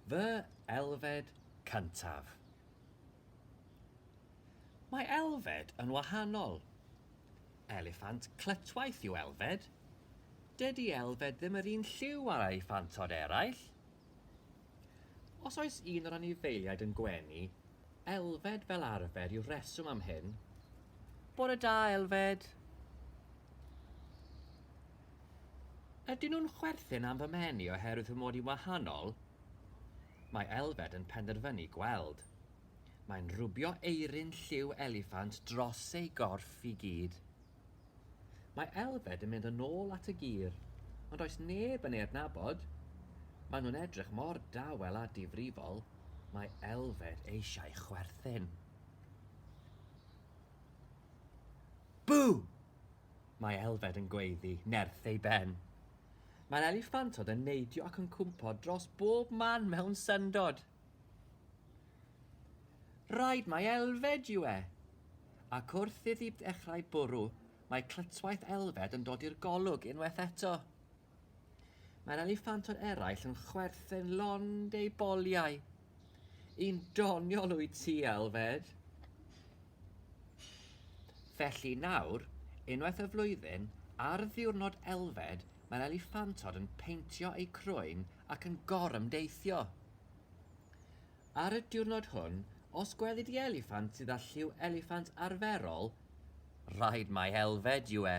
Fy Elfed cyntaf. Mae Elfed yn wahanol. Eliffant clytwaith yw Elfed. Dydy Elfed ddim yr un lliw â'r eliffantod eraill. Os oes un o'r anifeiliaid yn gwenu, Elfed fel arfer yw'r rheswm am hyn. Bore da, Elfed! Ydyn nhw'n chwerthin am fy mhen i oherwydd fy mod i'n wahanol? Mae Elfed yn penderfynu gweld. Mae'n rwbio eirin lliw eliffant dros ei gorff i gyd. Mae Elfed yn mynd yn ôl at y gyr, ond does neb yn ei adnabod. Maen nhw'n edrych mor dawel a difrifol, mae Elfed eisiau chwerthin. Bw! Mae Elfed yn gweiddi, nerth ei ben. Mae'r eliffantod yn neidio ac yn cwmpo dros bob man mewn syndod. Rhaid mai Elfed yw e! Ac wrth iddi ddechrau bwrw, mae clytwaith Elfed yn dod i'r golwg unwaith eto. Mae'r eliffantod eraill yn chwerthin lond eu boliau. Un doniol wyt ti, Elfed. Felly nawr, unwaith y flwyddyn, ar ddiwrnod Elfed, mae'r eliffantod yn peintio eu croen ac yn gorymdeithio. Ar y diwrnod hwn, os gweli di eliffant sydd â lliw eliffant arferol, rhaid mai Elfed yw e.